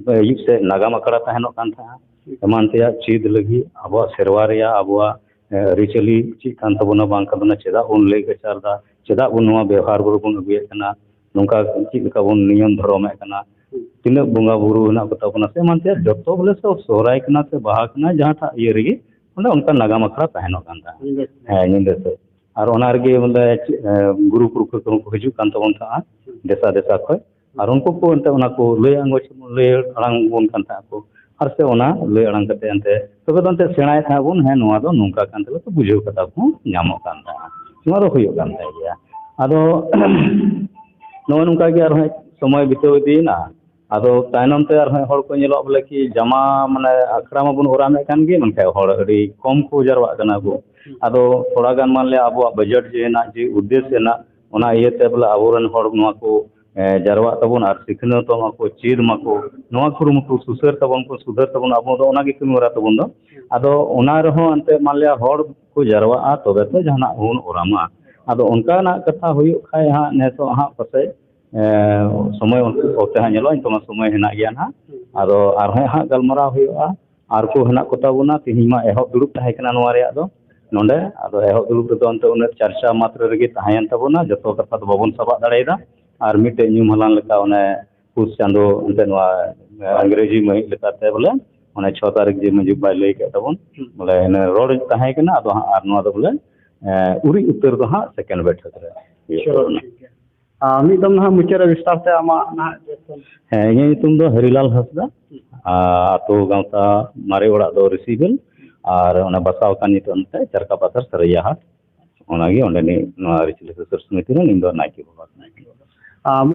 ᱟᱹᱭᱩᱵ ᱥᱮᱫ ᱱᱟᱜᱟᱢ ᱟᱠᱷᱲᱟ ᱛᱟᱦᱮᱱᱚᱜ ᱠᱟᱱ ᱛᱟᱦᱮᱸᱜᱼᱟ, ᱮᱢᱟᱱ ᱛᱮᱭᱟᱜ ᱪᱮᱫ ᱞᱟᱹᱜᱤᱫ, ᱟᱵᱚᱣᱟᱜ ᱥᱮᱨᱣᱟ ᱨᱮᱭᱟᱜ, ᱟᱵᱚᱣᱟᱜ, ᱮ, ᱟᱹᱨᱤᱪᱟᱹᱞᱤ ᱪᱮᱫ ᱠᱟᱱ ᱛᱟᱵᱚᱱᱟ, ᱵᱟᱝ ᱠᱟᱱ ᱛᱟᱵᱚᱱᱟ, ᱪᱮᱫᱟᱜ ᱵᱚᱱ ᱞᱟᱹᱭ ᱠᱟᱪᱟᱨ ᱮᱫᱟ, ᱪᱮᱫᱟᱜ ᱵᱚᱱ ᱱᱚᱣᱟ ᱵᱮᱣᱦᱟᱨ ᱵᱚᱱ ᱟᱹᱜᱩᱭᱮᱫ ᱠᱟᱱᱟ, ᱱᱚᱝᱠᱟ ᱪᱮᱫ ᱞᱮᱠᱟ ᱵᱚᱱ ᱱᱤᱭᱚᱢ ᱫᱷᱚᱨᱚᱢᱮᱫ ᱠᱟᱱᱟ, ᱛᱤᱱᱟᱹᱜ ᱵᱚᱸᱜᱟ ᱵᱩᱨᱩ ᱦᱮᱱᱟᱜ ᱠᱚᱛᱟ ᱵᱚᱱᱟ ᱥᱮ ᱮᱢᱟᱱ ᱛᱮᱭᱟᱜ, ᱡᱚᱛᱚ ᱵᱚᱞᱮ ᱥᱮ ᱥᱚᱦᱨᱟᱭ ᱠᱟᱱᱟ ᱥᱮ ᱵᱟᱦᱟ ᱠᱟᱱᱟ, ᱡᱟᱦᱟᱸᱴᱟᱜ ᱤᱭᱟᱹ ᱨᱮᱜᱮ ᱚᱸᱰᱮ ᱚᱱᱠᱟ ᱱᱟᱜᱟᱢ ᱟᱠᱷᱲᱟ ᱛᱟᱦᱮᱱᱚᱜ ᱠᱟᱱ ᱛᱟᱦᱮᱸᱫ᱾ ᱧᱤᱫᱟᱹ ᱥᱮᱫ᱾ ᱦᱮᱸ, ᱧᱤᱫᱟᱹ ᱥᱮᱫ᱾ ᱟᱨ ᱚᱱᱟ ᱨᱮᱜᱮ ᱵᱚᱞᱮ ᱪᱮᱫ, ᱮ, ᱜᱩᱨᱩ ᱯᱩᱨᱠᱷᱟᱹ ᱠᱚᱦᱚᱸ ᱠᱚ ᱦᱤᱡᱩᱜ ᱠᱟᱱ ᱛᱟᱵᱚᱱ ᱛᱟᱦᱮᱸᱫ ᱫᱮᱥᱟ ᱫᱮᱥᱟ ᱠᱷᱚᱡ᱾ ᱟᱨ ᱩᱱᱠᱩ ᱠᱚ ᱮᱱᱛᱮ ᱚᱱᱟ ᱠᱚ ᱞᱟᱹᱭ ᱟᱸᱜᱚᱪ, ᱞᱟᱹᱭ ᱟᱲᱟᱝ ᱵᱚᱱ ᱠᱟᱱ ᱛᱟᱦᱮᱸᱫ ᱠᱚ᱾ ᱟᱨ ᱥᱮ ᱚᱱᱟ ᱞᱟᱹᱭ ᱟᱲᱟᱝ ᱠᱟᱛᱮ ᱮᱱᱛᱮ ᱛᱚᱵᱮ ᱫᱚ ᱮᱱᱛᱮ ᱥᱮᱬᱟᱭᱮᱫ ᱛᱟᱦᱮᱸᱫ ᱵᱚᱱ, ᱦᱮᱸ, ᱱᱚᱣᱟ ᱫᱚ ᱱᱚᱝᱠᱟ ᱠᱟᱱ ᱛᱟᱞᱮ, ᱛᱚ ᱵᱩᱡᱷᱟᱹᱣ ᱠᱟᱛᱷᱟ ᱠᱚ ᱧᱟᱢᱚᱜ ᱠᱟᱱ ᱛᱟᱦᱮᱸᱫ᱾ ᱱᱚᱣᱟ ᱫᱚ ᱦᱩᱭᱩᱜ ᱠᱟᱱ ᱛᱟᱦᱮᱸᱫ ᱜᱮᱭᱟ᱾ ᱟᱫᱚ ᱱᱚᱜᱼᱚᱭ ᱱᱚᱝᱠᱟ ᱜᱮ ᱟᱨᱦᱚᱸ ᱥᱚᱢᱚᱭ ᱵᱤᱛᱟᱹᱣ ᱤᱫᱤᱭᱮᱱᱟ᱾ ᱟᱫᱚ ᱛᱟᱭᱱᱚᱢ ᱛᱮ ᱟᱨᱦᱚᱸ ᱦᱚᱲ ᱠᱚ ᱧᱮᱞᱚᱜ ᱵᱚᱞᱮ ᱠᱤ ᱡᱟᱢᱟ, ᱢᱟᱱᱮ ᱟᱠᱷᱲᱟ ᱢᱟᱵᱚᱱ ᱚᱨᱟᱢᱮᱫ ᱠᱟᱱ ᱜᱮ, ᱢᱮᱱᱠᱷᱟᱱ ᱦᱚᱲ ᱟᱹᱰᱤ ᱠᱚᱢ ᱠᱚ ᱡᱟᱨᱣᱟᱜ ᱠᱟᱱᱟ ᱠᱚ᱾ ᱟᱫᱚ ᱛᱷᱚᱲᱟ ᱜᱟᱱ ᱢᱟᱱ ᱞᱮ ᱟᱵᱚᱣᱟᱜ ᱵᱟᱡᱮᱴ ᱡᱮ ᱦᱮᱱᱟᱜ, ᱡᱮ ᱩᱫᱽᱫᱮᱥ ᱦᱮᱱᱟᱜ, ᱚᱱᱟ ᱤᱭᱟᱹᱛᱮ ᱵᱚᱞᱮ ᱟᱵᱚᱨᱮᱱ ᱦᱚᱲ ᱱᱚᱣᱟ ᱠᱚ, ᱮ, ᱡᱟᱨᱣᱟᱜ ᱛᱟᱵᱚᱱ ᱟᱨ ᱥᱤᱠᱷᱱᱟᱹᱛᱚᱜ ᱢᱟᱠᱚ, ᱪᱮᱫ ᱢᱟᱠᱚ, ᱱᱚᱣᱟ ᱠᱩᱨᱩᱢᱩᱴᱩ ᱥᱩᱥᱟᱹᱨ ᱛᱟᱵᱚᱱ ᱠᱚ, ᱥᱩᱫᱷᱟᱹᱨ ᱛᱟᱵᱚᱱ, ᱟᱵᱚ ᱫᱚ ᱚᱱᱟᱜᱮ ᱠᱟᱹᱢᱤ ᱦᱚᱨᱟ ᱛᱟᱵᱚᱱ ᱫᱚ᱾ ᱟᱫᱚ ᱚᱱᱟ ᱨᱮᱦᱚᱸ ᱮᱱᱛᱮᱫ ᱢᱟᱱ ᱞᱮᱭᱟ ᱦᱚᱲ ᱠᱚ ᱡᱟᱨᱣᱟᱜᱼᱟ, ᱛᱚᱵᱮ ᱛᱚ ᱡᱟᱦᱟᱱᱟᱜ ᱵᱚᱱ ᱚᱨᱟᱢᱟ᱾ ᱟᱫᱚ ᱚᱱᱠᱟᱱᱟᱜ ᱠᱟᱛᱷᱟ ᱦᱩᱭᱩᱜ ᱠᱷᱟᱡ ᱦᱟᱸᱜ ᱱᱤᱛᱚᱜ ᱦᱟᱸᱜ ᱯᱟᱥᱮᱡ, ᱮ, ᱥᱚᱢᱚᱭ ᱚᱠᱛᱮ ᱦᱟᱸᱜ ᱧᱮᱞᱚᱜᱼᱟ, ᱱᱤᱛᱚᱜ ᱢᱟ ᱥᱚᱢᱚᱭ ᱦᱮᱱᱟᱜ ᱜᱮᱭᱟ ᱱᱟᱦᱟᱜ᱾ ᱟᱫᱚ ᱟᱨᱦᱚᱸ ᱦᱟᱸᱜ ᱜᱟᱞᱢᱟᱨᱟᱣ ᱦᱩᱭᱩᱜᱼᱟ᱾ ᱟᱨ ᱠᱚ ᱦᱮᱱᱟᱜ ᱠᱚ ᱛᱟᱵᱚᱱᱟ, ᱛᱮᱦᱮᱧ ᱢᱟ ᱮᱦᱚᱵ ᱫᱩᱲᱩᱵ ᱛᱟᱦᱮᱸ ᱠᱟᱱᱟ ᱱᱚᱣᱟ ᱨᱮᱭᱟᱜ ᱫᱚ ᱱᱚᱰᱮ᱾ ᱟᱫᱚ ᱮᱦᱚᱵ ᱫᱩᱲᱩᱵ ᱨᱮᱫᱚ ᱮᱱᱛᱮ ᱩᱱᱟᱹᱜ ᱪᱟᱨᱪᱟ ᱢᱟᱛᱨᱚ ᱨᱮᱜᱮ ᱛᱟᱦᱮᱸᱭᱮᱱ ᱛᱟᱵᱚᱱᱟ, ᱡᱚᱛᱚ ᱠᱟᱛᱷᱟ ᱫᱚ ᱵᱟᱵᱚᱱ ᱥᱟᱵᱟᱜ ᱫᱟᱲᱮᱭᱟᱫᱟ᱾ ᱟᱨ ᱢᱤᱫᱴᱮᱡ ᱧᱩᱢ ᱦᱟᱞᱟᱝ ᱞᱮᱠᱟ ᱚᱱᱮ ᱯᱩᱥ ᱪᱟᱸᱫᱳ ᱮᱱᱛᱮ ᱱᱚᱣᱟ ᱟᱝᱨᱮᱡᱤ ᱢᱟᱹᱦᱤᱛ ᱞᱮᱠᱟᱛᱮ ᱵᱚᱞᱮ ᱚᱱᱮ ᱪᱷᱚ ᱛᱟᱹᱨᱤᱠᱷ ᱡᱮ ᱢᱟᱹᱡᱷᱤ ᱵᱟᱵᱟᱭ ᱞᱟᱹᱭ ᱠᱮᱫ ᱛᱟᱵᱚᱱ, ᱵᱚᱞᱮ ᱤᱱᱟᱹ ᱨᱚᱲ ᱛᱟᱦᱮᱸ ᱠᱟᱱᱟ᱾ ᱟᱫᱚ ᱦᱟᱸᱜ ᱟᱨ ᱱᱚᱣᱟ ᱫᱚ ᱵᱚᱞᱮ, ᱮ, ᱩᱨᱤᱡ ᱩᱛᱟᱹᱨ ᱫᱚ ᱦᱟᱸᱜ ᱥᱮᱠᱮᱱᱰ ᱵᱮᱴᱷᱚᱠ ᱨᱮ ᱦᱩᱭᱩᱜ ᱪᱚᱞᱚ, ᱛᱟᱵᱚᱱᱟ᱾ ᱴᱷᱤᱠ ᱜᱮᱭᱟ᱾ ᱟᱨ ᱢᱤᱫ ᱫᱚᱢ ᱱᱟᱦᱟᱜ ᱢᱩᱪᱟᱹᱫ ᱨᱮ ᱵᱤᱥᱛᱟᱨ ᱛᱮ ᱟᱢᱟᱜ ᱱᱟᱦᱟᱜ ᱡᱚᱛᱚ᱾ ᱦᱮᱸ, ᱤᱧᱟᱹᱜ ᱧᱩᱛᱩᱢ ᱫᱚ ᱦᱟᱹᱨᱤᱞᱟᱞ ᱦᱟᱸᱥᱫᱟ᱾ ᱟᱨ ᱟᱛᱳ ᱜᱟᱶᱛᱟ ᱢᱟᱨᱮ ᱚᱲᱟᱜ ᱫᱚ ᱨᱤᱥᱤᱵᱮᱞ, ᱟᱨ ᱚᱱᱟ ᱵᱟᱥᱟ ᱟᱠᱟᱱ ᱧᱩᱛᱩᱢ ᱛᱮ ᱪᱟᱨᱠᱟ ᱯᱟᱛᱷᱟᱨ ᱥᱟᱹᱨᱟᱹᱭᱟ ᱦᱟᱴ᱾ ᱚᱱᱟᱜᱮ ᱚᱸᱰᱮᱱᱤᱡ ᱱᱚᱣᱟ ᱟᱹᱨᱤᱪᱟᱹᱞᱤ ᱥᱩᱥᱟᱹᱨ ᱥᱚᱢᱤᱛᱤ ᱨᱮᱱ ᱤᱧ ᱫᱚ ᱱᱟᱭᱠᱮ ᱵᱟᱵᱟ ᱠᱟᱹᱱᱟᱹᱧ᱾ ᱟᱢ